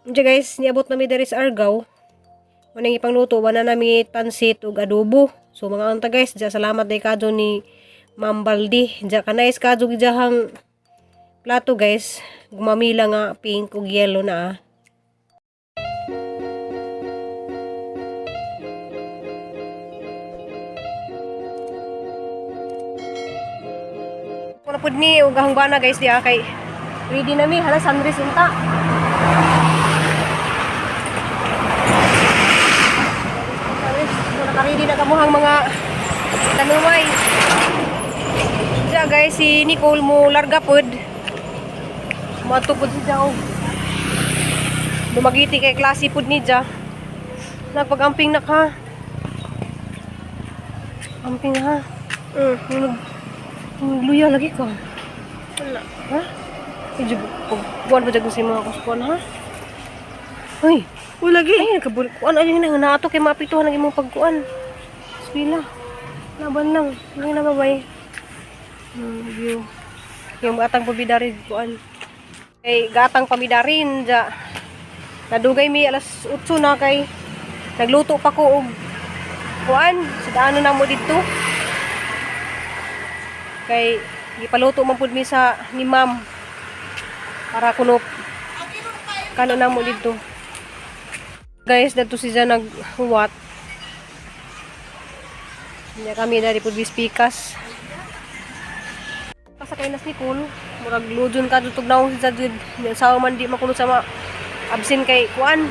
Diya guys, niabot na mi diri sa Argao. Manang ipangluto, wala na mi pansit ug adobo. So mga anta guys, diya salamat day kadyo ni Ma'am Baldi. Diya ka nice kadyo gijahang plato guys. Gumamila nga pink ug yellow na ah. Wala pud ni ug ahong bana guys diya kay ready na mi hala sunrise unta. So naka-ready na kamuhang mga tanumay. Diya guys si Nicole mo larga pod. Moadto pod siya og Dumagiti kay klase pod ni Ja. Nagpag-amping na ka. Amping ha. Nag Luya lagi ka. Wala. Ha? Medyo buwan ba dyan sa mga kuskuan ha? Uy! Uy, lagi. Ay, nagkabul. Kuan ay na naato kay maapektuhan ang imong pagkuan. Bismillah. Laban lang. Hindi na babay. View. Yung gatang pamidari kuan. Kay gatang pamidarin ja. Nadugay mi alas 8 na kay nagluto pa ko og kuan, sudano na mo didto. Kay gipaluto man pud mi sa ni ma'am para kuno kano na mo didto. Guys, dito si Jan naghuwat. Hindi kami dari pud pikas. Kasakay nas ni Nicole, murag lujon ka dutog naong si Jad. Sawa man di makuno sa ma absent kay kuan.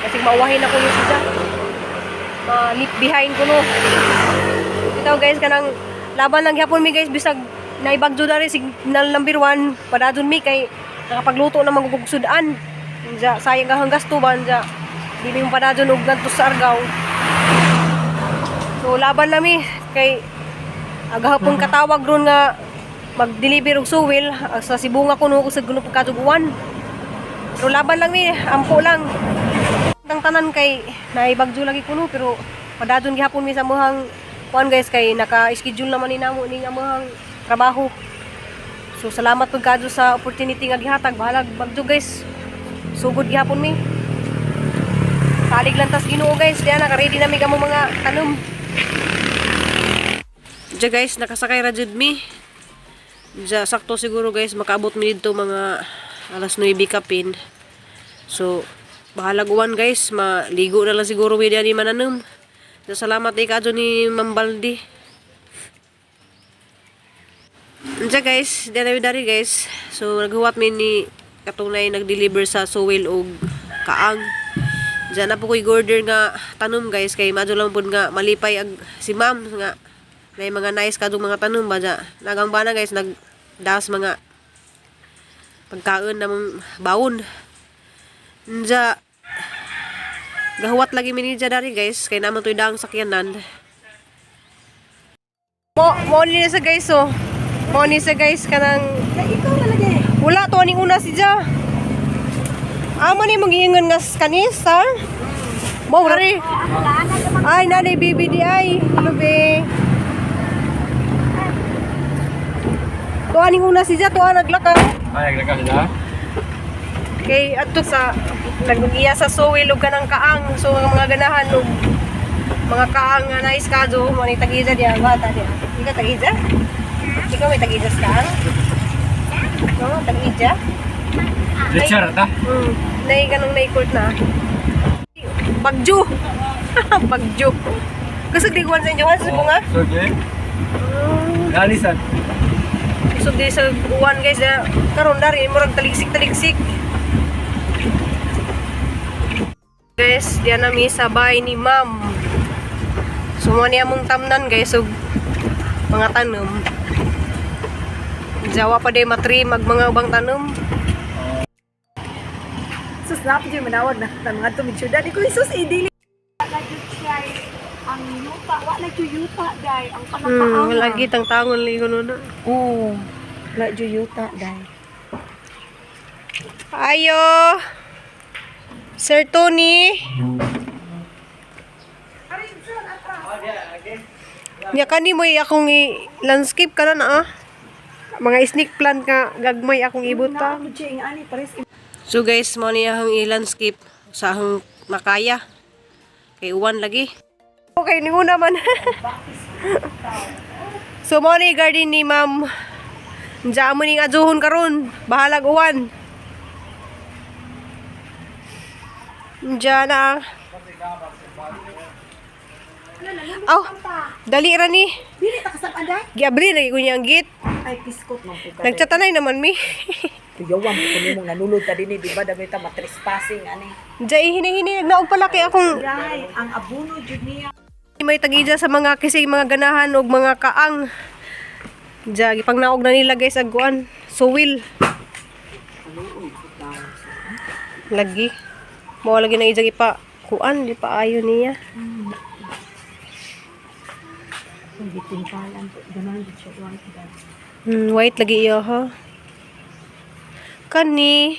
Kasi mauwahin ako yung si Jan. Ma-leap behind ko no. Ito guys, kanang laban lang gyapon mi guys bisag naibagyo dari signal number 1 padadon mi kay nakapagluto na magugsudan. Diya, sayang ka hanggas tuban diya. Dili mo padadon og ngadto sa Argao. So laban nami kay agahapon katawag ron nga mag-deliver og suwil ah, sa Sibunga kuno ko sa Gunung Pagkatuguan. Pero laban lang mi, ampo lang. Ang tanan kay naibagyo lagi kuno pero padadon gihapon mi sa amuhang kuan guys kay naka-schedule naman ni namo ning amuhang trabaho. So salamat pud kadto sa opportunity nga gihatag. Bahalag bagyo guys. Sugod gihapon mi. Salig lang tas Ginoo guys. Diya naka-ready na mi kamo mga tanom. Diya guys, nakasakay ra jud mi. Diya sakto siguro guys makaabot mi didto mga alas 9 kapin. So bahalag uwan guys, maligo na lang siguro mi diya ni mananom. Diya, salamat kay kadto ni Ma'am Baldi. Diya guys, diya na mi dari guys. So naghuwat mi ni katunay nag-deliver sa Sowel og kaang. Diyan na po ko'y order nga tanom guys kay madyo lang pud nga malipay ag si ma'am nga may mga nice kadong mga tanom ba dya. Nagang bana guys nag das mga pagkaon namang baon. Nja gahuwat lagi mi niya dari guys kay naman to'y daang sakyanan. Mo ni sa guys oh. Mo ni sa guys kanang Ikaw na lagi. wala to aning una si Ja. Amo ni magiingon nga kanis, sir? Mo ri. Ay, nanay BBD ay. Hello, be. To aning una si Ja, to ang naglakaw. Ay, naglakaw sila? Kay adto sa nagugiya sa suwil ug kanang kaang so ang mga ganahan og mga kaang nga nice kadyo mo ni tag-ija diya bata diya. Ikaw tag-ija? Ikaw may tag-ija sa kaang? No, tag-ija? Richard, ta? Nay ganang nay court na. Bagyo. Bagyo. Gusto di kuan sa inyo ha sa bunga? Okay. Nalisan. Gusto di sa uwan guys na karon dari murag taligsik-taligsik. Guys, diyan na mi sa bahay ni Ma'am. So mo niya mong tamnan guys og mga tanom. Jawa pa day matri mag mga ubang tanom. Sus, napit yung manawag na na mga tumig syudad. Ikaw, sus, idili. Ang yuta, wa na jud yuta day, ang panakaang. Lagi tang tangon ligo no na. Oo. Wala jud yuta, day. Ayo. Sir Tony. Nya kani mo akong i-landscape ka na ah. Mga snake plant nga gagmay akong ibuta. Naamo jud ang ani pares. So guys, mo ni ang i-landscape sa ahong makaya. Kay uwan lagi. Okay, ni una man. So mo ni garden ni ma'am. Diyan mo ning adzuhon karon. Bahalag uwan. Diyan na. Aw, dali ra ni. Dili ta kasab anday. Giabri lagi ko niya ang gate. Ay piskot man po ka. Nagchatanay naman mi. Tuyawan po kuno mong nanulod ta dinhi, di ba dami ta matrespassing ani. Diyan hini-hini naog pala kay akong Day, ang abuno jud niya. may tagija sa mga kisig mga ganahan og mga kaang. Diyan gipangnaog na nila guys ag kuan, suwil. Lagi. Mao lagi na ijag ipa kuan di pa ayo niya. Ang gitingkalan po, ganahan jud siya white day. White lagi iya ha. Kani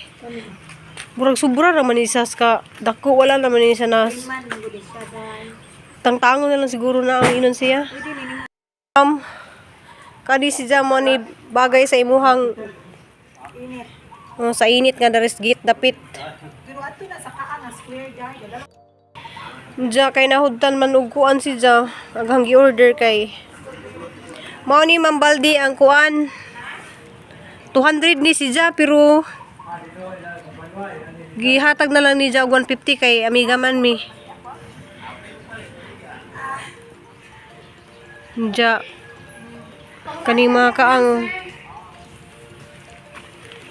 murag sobra raman ni siya ka dako, wala naman ni siya na Man gud siya day. tangtangon na lang siguro na ang inon siya. Kani si Jamo ni bagay sa imuhang Init. oh, sa init nga daris gate dapit. Pero ato na sa kaang nga square day. Dala Ja kay nahudtan man og kuan si Ja aghang gi-order kay mao ni Ma'am Baldi ang kuan. 200 ni si Ja pero gihatag na lang ni Ja og 150 kay amiga man mi. Ja kaning mga kaang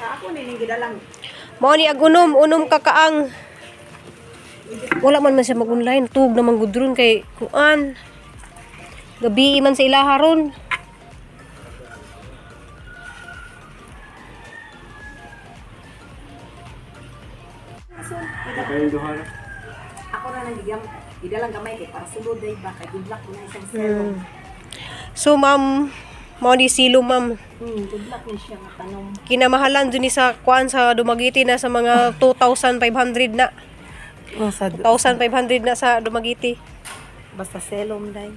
Ako ni ning gidalang. Mao ni ag unom, unom ka kaang. Wala man man siya mag-online, tug naman gudron kay kuan. Gabi man sa ilaha ron. Ako na nang gigam gidalang gamay kay para sulod day ba kay good luck na isang cellphone. So ma'am, mao ni silo ma'am. Good luck ni siya nga tanong. Kinamahalan dun ni sa kuan sa Dumaguete na sa mga 2,500 na. Oh, sa 2,500 na sa Dumaguete. basta selom day.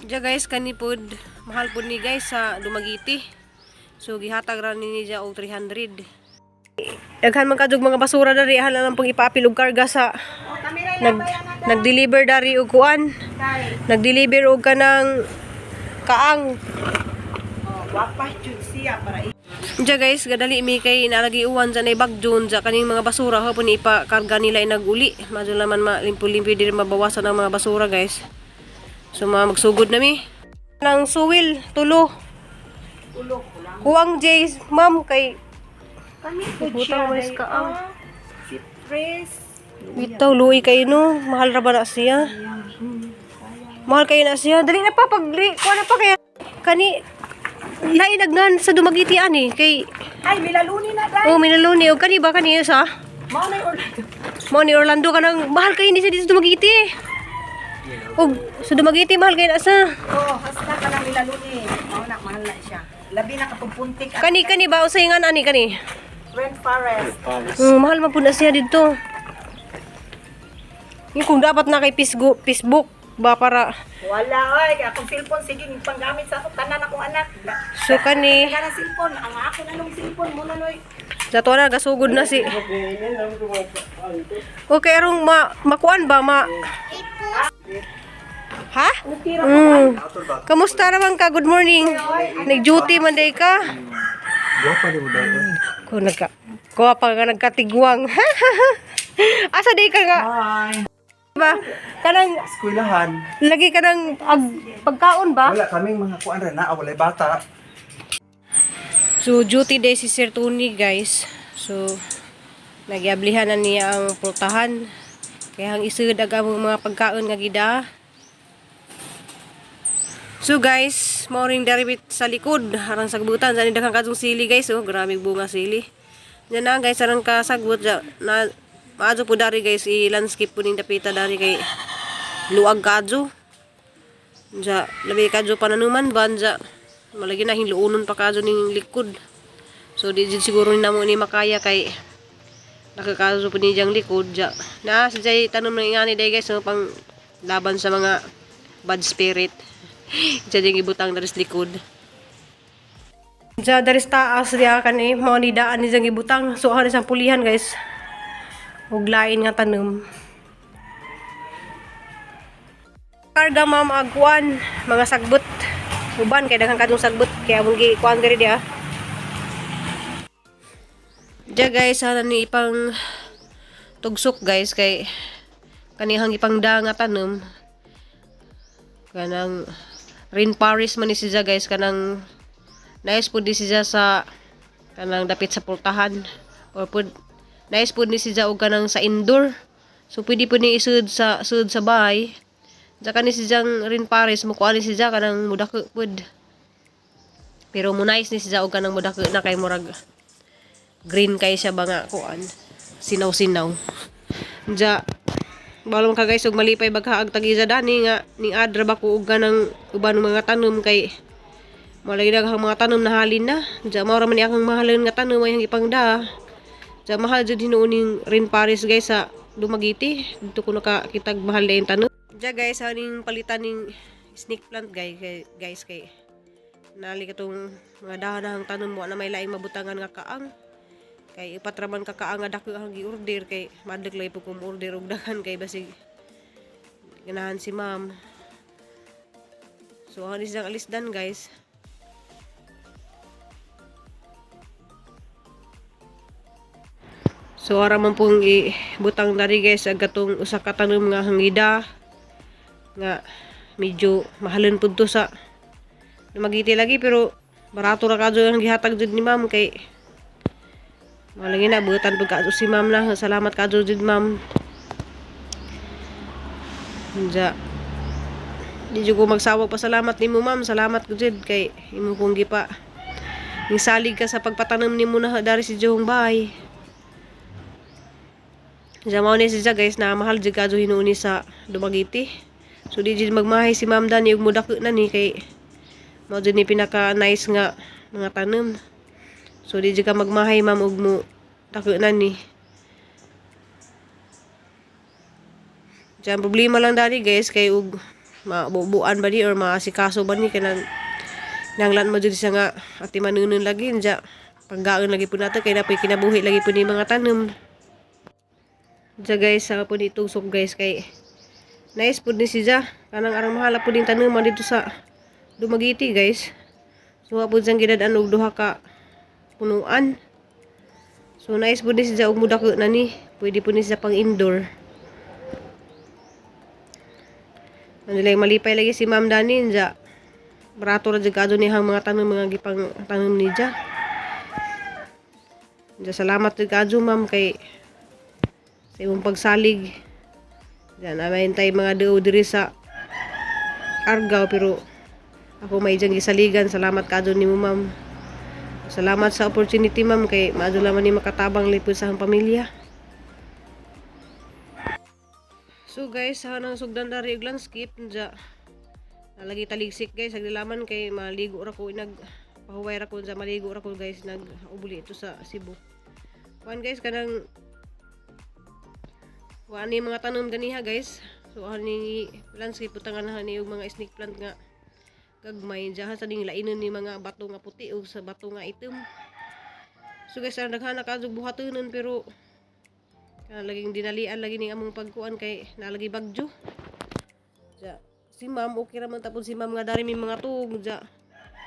Diya guys, kani pod, mahal pod ni guys sa Dumaguete. So gihatag ra ni niya og 300. Daghan man kadug mga basura dari hala lang pong ipaapil og karga sa nag nag-deliver dari og kuan. Nag-deliver og kanang kaang. Oh, wapas jud siya para Diya guys, gadali mi kay nalagi uwan dyan ay bagjon dya kaning mga basura hapon ipakarga nila ay naguli. Madyo naman malimpo-limpo diri mabawasan ang mga basura guys. So mga magsugod na mi. Nang suwil, tulo. ulo ko lang. Kuwang Jay, ma'am kay Kami po Butang siya mo day. is kaang. Ah, si Pres. Bitaw luoy kayo no, mahal ra ba na siya? Mahal kayo na siya. Dali na pa pag kuha na pa kaya kani lain agnan sa Dumaguete ani kay Ay, milaluni na day. oh minaluni og kani ba kani sa Mao na order. Mao ni Orlando kanang mahal kayo ni siya dito sa Dumaguete. Og sa Dumaguete mahal kayo na sa. Oh, hasta ka lang milaluni. Mao na mahal na siya. Labi na katong puntik at Kani kani ba usay nga ani kani? Rainforest. Mahal man pud na siya dito. Yung kung dapat na kay Facebook, Facebook ba para Wala oy, kay akong cellphone sige panggamit sa ako tanan akong anak. So kani Kana cellphone, ang ako na nung cellphone mo na noy. Sa na gasugod na si. Okay, arong ma makuan ba ma Ha? Okay ra. Kamusta naman ka? Good morning. Nag-duty man day ka? Guwapa di mo dahil. Ko nagka Kuha pa nga nagkatigwang. Asa day ka nga? Hi! Ba? Kanang Eskwelahan. lagi ka ng ag, pagkaon ba? Wala kaming mga kuan rin na, walay bata. So duty day si Sir Tony guys. So nagyablihan na niya ang pultahan. Kaya ang isud ag among mga pagkaon nga gida. So guys, morning daribit sa likod harang sagbutan sa daghang kadtong sili guys oh, grabe bunga sili. Diyan na guys, arang kasagbot ja, na maadto po dari guys i-landscape po ning dapita dari kay luag kadto. Ja, labi kadto pananuman ba ja. Malagi na hinluonon pa kadto ning likod. So di jud siguro ni namo ni makaya kay nakakaso po ni diyang likod ja. Na si Jay tanom ng ingani day guys no, pang laban sa mga bad spirit. Diyan yung ibutang daris likod. Ja daris taas diya kani mao ni daan ni diyang ibutang. So ano isang pulihan guys. Ug lain nga tanom. Karga, ma'am, agkuan mga sagbot. Uban kay daghan kadtong sagbot kay among gi kuan diri di ah. Diya guys, sana ni ipang tugsok guys kay kanihang ipangda nga tanom. Kanang Rin Paris man ni siya guys, kanang nice pud ni siya sa kanang dapit sa pultahan or pud nice pud ni siya og kanang sa indoor. So pwede pud ni isud sa sud sa bahay. Saka ni siyang Rin Paris mukuha ni siya kanang mudako pud. Pero mo nice ni siya og kanang mudako na kay murag green kay siya ba nga kuan. Sinaw-sinaw. Diya balo man ka guys og malipay baghaag tag-isa dani nga ning adra ba ko og kanang uban mga tanom kay mao lagi daghang mga tanom na halin na. Diya mao ra man ni akong mahalon nga tanom ay ang ipangda. Diya mahal jud hinuon ning Rin Paris guys sa Dumaguete. Dito ko nakakitag mahal na yung tanom. Diya guys, aning palitan ning snake plant guys, guys kay nali katong mga dahanahang tanom mo na may laing mabutangan nga kaang kay ipatraman ka kaang nga dako ang gi-order kay madlok lagi po kung order og daghan kay basig ganahan si ma'am. So ani siyang alisdan guys. So ara man pong ibutang dari guys ang katong usa ka tanom nga hangida nga medyo mahalon pud to sa Dumaguete lagi pero barato ra kadto ang gihatag jud ni ma'am kay malagi na butan pud kadto si ma'am na. Salamat kadto jud, ma'am. Unja di jud ko magsawag pasalamat nimo, ma'am. Salamat ko jud kay imo kong gipa ning salig ka sa pagpatanom nimo na dari si Jong bahay. Diya mao ni siya guys na mahal jud kadto hinuon ni sa Dumaguete. So di jud magmahay si ma'am dani ug mudako na ni kay mao jud ni pinaka nice nga mga tanom. So di jud ka magmahay, ma'am, ug mo dako na ni. Diyan problema lang dani guys kay ug mabubuan ba ni or maasikaso ba ni kay nang nanglan mo jud siya nga ati manunon lagi diya panggaon lagi po nato kay napoy kinabuhi lagi po ni mga tanom. Diya guys, sa po ni tusok guys kay nice po ni siya. Kanang arang mahala po din tanuman dito sa Dumaguete guys. So wa po siyang gidad-an og duha ka punuan. So nice po ni siya og mudako na ni. Pwede po ni siya pang indoor. Ano lang malipay lagi si Ma'am Dani diya. Barato ra jud kadto ni hang mga tanom mga gipang tanom ni diya. Diya salamat jud kadto, ma'am, kay sa imong pagsalig. Diyan namin tayo mga duo diri sa Argao pero ako may diyang gisaligan. Salamat kadto nimo, ma'am. Salamat sa opportunity, ma'am, kay maadto man ni makatabang lipod sa akong pamilya. So guys, sa nang sugdan dari og landscape dya. Nalagi taligsik guys, agdilaman kay maligo ra ko nag pahuway ra ko dya, maligo ra ko guys, nag ubuli ito sa Cebu. Kuan guys kanang kuan ni mga tanom ganiha guys. So ani landscape butangan na ni og mga snake plant nga gagmay diyan sa ning lainon ni mga bato nga puti o sa bato nga itim. So guys, ang daghan na kadtog buhatonon pero kana laging dinalian lagi ning among pagkuan kay nalagi bagyo. Ja, si ma'am okay ra man tapon si ma'am nga dari may mga tuog ja.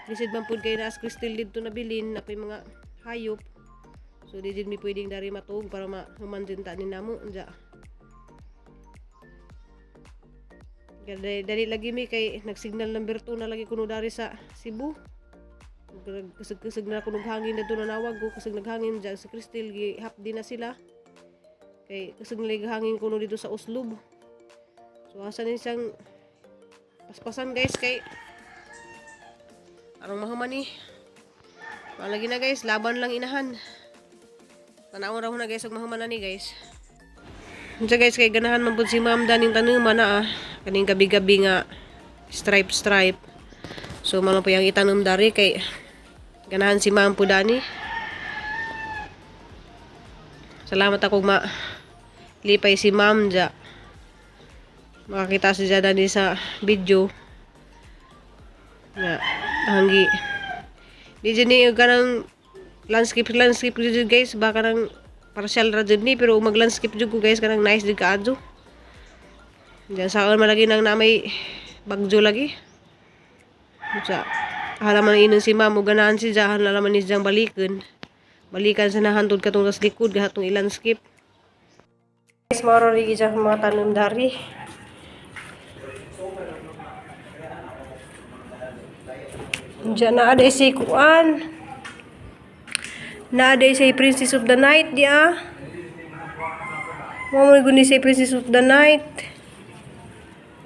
Lisod man pud kay naas Crystal didto nabilin na mga hayop. So di jud mi pwedeng dari matuog para mahuman din ta ni namo ja. Dali, dali lagi mi kay nagsignal number 2 na lagi kuno dari sa Cebu. Kusog-kusog na kuno hangin didto nanawag ko kusog naghangin diyan sa Crystal gi hap din na sila. Kay kusog na lagi hangin kuno dito sa Oslob. So asa ni siyang paspasan guys kay arong mahuman ni. Palagi na guys, laban lang inahan. Tanaw ra na guys ug mahuman na ni guys. Unsa guys kay ganahan man pud si Ma'am daning tanuman na ah. Kaning gabi-gabi nga stripe stripe. So mao po yung itanom dari kay ganahan si Ma'am po dani. Salamat ako ma lipay si Ma'am dya. Makakita si dani sa video. Nga hanggi. Di dyan ni kanang landscape landscape dyan guys baka nang Partial ra jud ni pero mag-landscape jud ko, guys, kanang nice jud kaadyo. Diyan sa malagi nang na may bagyo lagi. Sa halaman inon si ma'am, ug ganahan si Jahan halaman ni siyang balikan. Balikan sa nahantod katong tas likod gahatong i-landscape. Guys, maro rin siya mga tanom dari. Diyan na ada si kuan. Na ada si Princess of the Night di ah. Mo mo guni si Princess of the Night.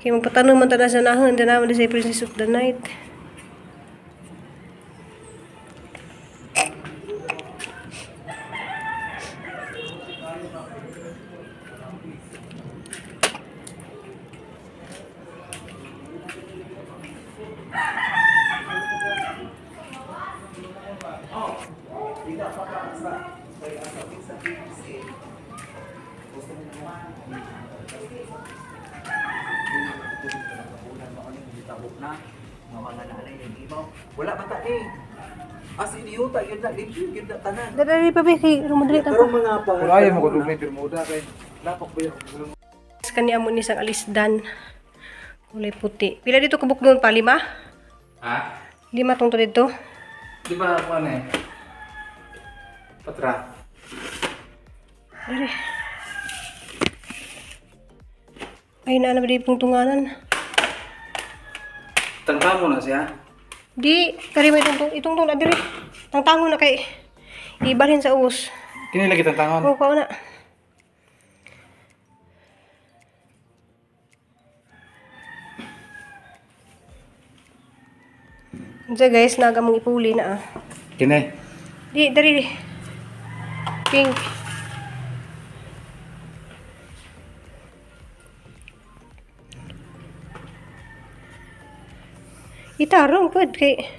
Kay magpatanom man ta na sa nahon, diyan naman si Princess of the Night. Na nga mga nanay ng imaw. Wala ba ta eh? As in yuta yun na limpyo yun na tanan. Dali pa be kay rumadali ta. Pero mga pa. Pero ayaw mo ko dugay pero kay lapok ba yung Kani amo ni sang alisdan. Kulay puti. Pila dito kabuk doon pa lima? Ha? Lima tong to dito. Di ba ako ano eh? Patra. Dali. Ay na na ba di pong tunganan? Tangka mo na siya. Di, kari may itong itong tong na diri. Tangtangon na kay ibalhin sa ubos. Kini lagi tangtangon. Oo, kao na. Diyan guys, naga mong ipuli na ah. Kini. Di, dari. Pink. Itarong pud kay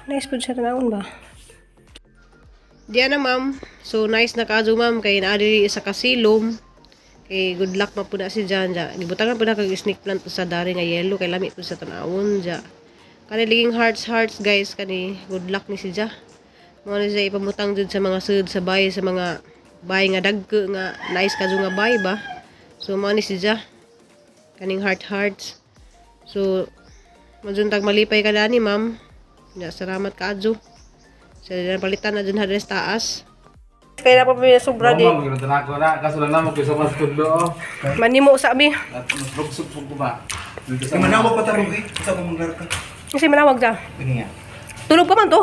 nice pud sa tanawon ba. Diyan na, ma'am. So nice na kaadto, ma'am, kay naa diri sa kasilom. Kay good luck man pud na si Jan ja. Gibutangan pud na kag snake plant sa dari nga yellow kay lami pud sa tanawon ja. Kani liging hearts hearts, guys, kani good luck ni si Ja. Mao na siya ipamutang jud sa mga sud sa bay, sa mga bay nga dagko nga nice kadto nga bay ba. So mao ni si Ja. Kaning heart hearts. So majuntag malipay ka dani, ma'am. Ya, salamat kaadto. Sa palitan na dun hadres taas. Kaya na pa may sobra di. Ma'am, gano'n na ako na. Kaso lang na mo kaysa mas tudlo. Oh. Manimo sa mi. At mas rugsog po ko ba? Dito Di manawag pa tarong eh. Sa akong manggar ka. Kasi manawag ka. Ini nga. Tulog pa man to.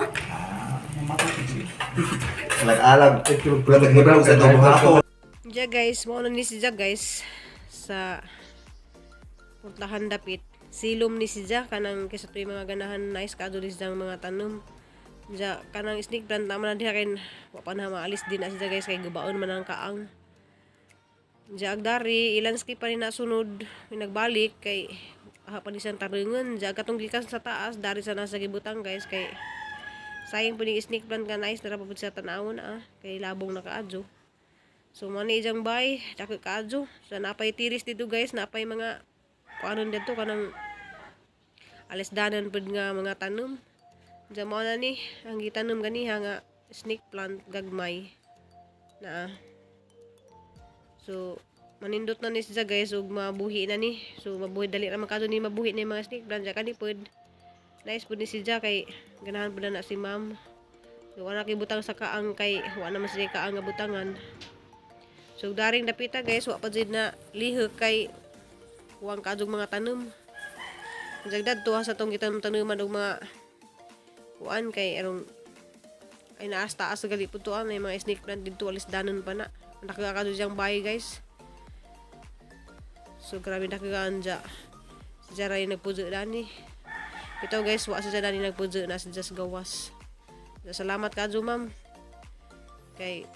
Alag-alag. Wala sa hapon. Ja guys, mao na ni si Ja, guys, sa puntahan dapit. Silom ni si Ja kanang kaysa tuwi mga ganahan nice kaadto ni si Ja ang mga tanom. Ja kanang snake plant naman na diha kay wa pa na maalis din na si Ja, guys, kay gubaon man ang kaang. Ja agdari i-landscape pa ni na sunod may nagbalik kay aha pa ni siyang tarungan. Ja katong gikan sa taas dari sa nasa gibutang, guys, kay sayang po ni snake plant nga nice na ra pa pud sa tanawon ah kay labong na kaadyo. So mo ni ijang bay, dako kaadyo. So napay tiris dito, guys, napay mga kuanon dito kanang alisdanan pud nga mga tanom. Diyan mo na ni ang gitanom ganiha nga snake plant gagmay na. So manindot na ni siya, guys, ug mabuhi na ni. So mabuhi dali ra man kadto ni mabuhi ni mga snake plant ja kani pud. Nice pud ni siya kay ganahan pud na, na si ma'am. So wala kay butang sa kaang kay wa na man siya kaang nga butangan. So daring dapita, guys, wa pa jud na lihok kay huwang kaadtong mga tanom. Jagdad tuwa sa tong gitan tanuman og mga kuan kay arong ay naas taas sa gali pud to may mga snake plant didto alis danon pa na. Nakakadto siyang bahay, guys. So grabe nakagaan ja. Si Jaray nagpuzo dani. Ito, guys, wa sa dani nagpuzo na si Just gawas. Salamat kaadto, ma'am. Kay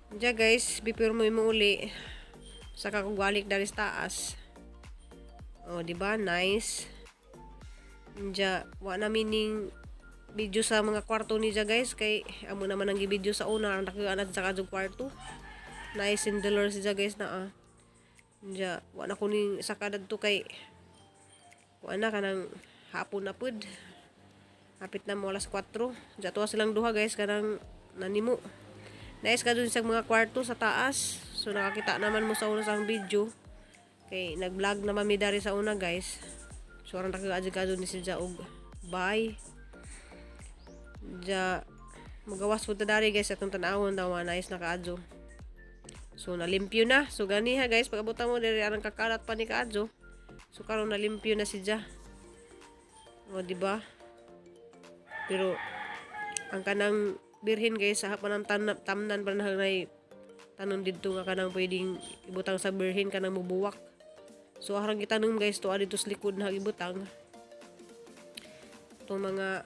Diya, guys, before mo uli, saka kung balik dari sa taas. Oh, di ba? Nice. Diya, wa na meaning video sa mga kwarto ni ja, guys, kay amo naman ang gi-video sa una ang nakuha sa kadtong kwarto. Nice and dolor si ja, guys, na ah. Diya, wa na kuning saka dadto kay wa na kanang hapon na pud. Hapit na mo alas 4. Diya silang duha, guys, kanang nanimo. Nice ka dun sa mga kwarto sa taas. So nakakita naman mo sa una sa ang video. Kay nag-vlog naman mi dari sa una, guys. So aron nakagaadyo ka dun ni si og bye. Ja magawas po ta dari, guys, atong tan-awon daw nice na kaadyo. So nalimpyo na. So ganiha, guys, pag abutan mo diri arang kakalat pa ni kaadyo. So karon nalimpyo na si Ja. O, di ba? Pero ang kanang birhen, guys, sa pa ng tamnan pa na nay tanom didto nga kanang pwedeng ibutang sa birhen kanang mubuwak. So arang gitanom, guys, to dito sa likod na ibutang. Itong mga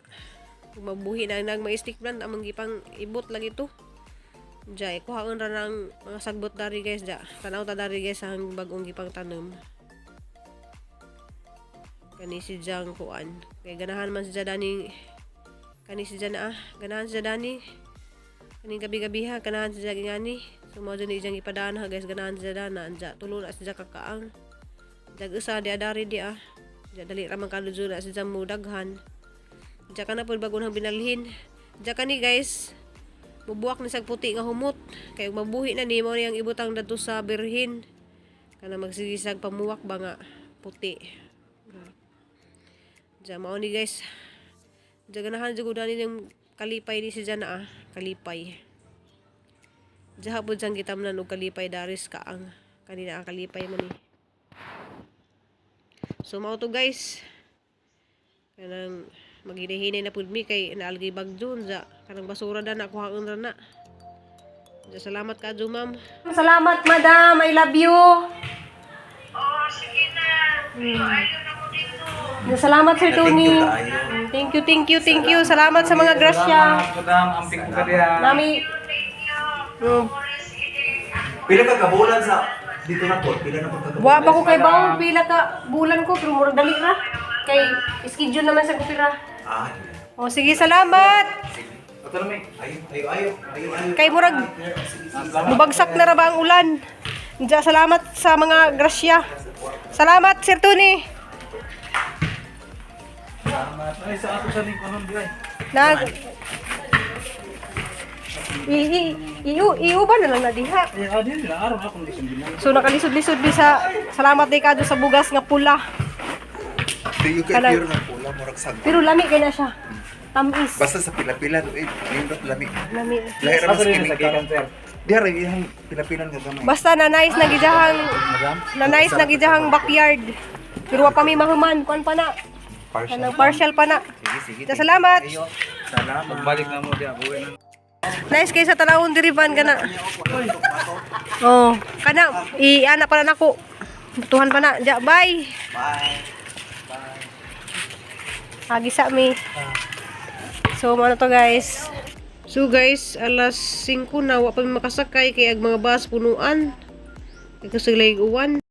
mabuhi na nag may stick plant among gipang ibot lagi to. Ja, ikuhaon ra ng mga sagbot dari, guys, ja. Tanaw ta dari, guys, ang bagong gipang tanom. Kani si Jang kuan. Kay ganahan man si Dani kani si Jan ah. Ganahan si Dani. Kaning gabi-gabi ha, ganahan si Jan ngani. So mao dyan ijang ipadaan ha, guys, ganahan si Dana. Anja tulo na si Jan kakaang. Jag usa di adari di ah. Ja dali ra man kadto na si Jan mo daghan. Ja kana pod bago nang binalhin. Ja kani, guys, mubuwak ni sag puti nga humot. Kay ug mabuhi na ni mo niyang ibutang dadto sa birhin. Kana magsigisag pamuwak ba nga puti. Diyan, mao ni, guys. Diyan ganahan jud ko dani yung kalipay ni si Jana ah. Kalipay. Diyan po diyang gitamnan og kalipay daris kaang. Kanina ang kalipay man ni. So mao to, guys. Kanang maghinay-hinay na pud mi kay naalgay bagjon ja kanang basura da na kuhaon ra na. Ja, salamat ka ma'am. Salamat, madam. I love you. Oh, sige na. Ayaw na ko dito. Salamat, Sir Tony. Thank you kaayo. Thank you, thank you, thank you. Salamat sa mga grasya. Salamat, madam. Amping ko ka diha. Nami, Thank you. Oras ini. Pila ka kabulan sa dito na po? Pila na po kakabulan? wa pa ko kay bawon pila ka bulan ko pero murag dali ra. Kay schedule naman sa kupira. Ah, O sige, salamat. sige. Ato na may. Ayo, ayo, ayo, ayo, ayo. Kay murag mubagsak na ra ba ang ulan. Diya, salamat sa mga grasya. Salamat, Sir Tony. Salamat. Ay, sa ato sa ning kunon di ay. Nag I i iu iuban na lang na diha. Ay, ah, di na aron akong lisod mo. So nakalisod-lisod mi sa salamat day kado sa bugas nga pula. Di kay Kanang- pure nga pula murag sag. Pero lami kay na siya. Tamis. Basta sa pila-pila do eh, nindot lami. Lami. Lahi ra mas Asa rin sa chemical. gikan, sir? Diha ra iyang pila-pila nga gamay. Basta na nice na gidahang na nice na gidahang backyard. Pero wa pa mi mahuman, kuan pa na. Partial. Kanang partial pa na. Sige, sige. Ja, salamat. Ayo. Salamat. Pagbalik na mo diha, buwi na. Nice kay sa tanawon diri ban kana. Oh, kana i-ana pa na nako. Tuhan pa na. Ja, bye. Bye. Agi sa mi. So, ano to, guys? So guys, alas 5 na wa pa mi makasakay kay ag mga bus punuan. Kay kusog uwan.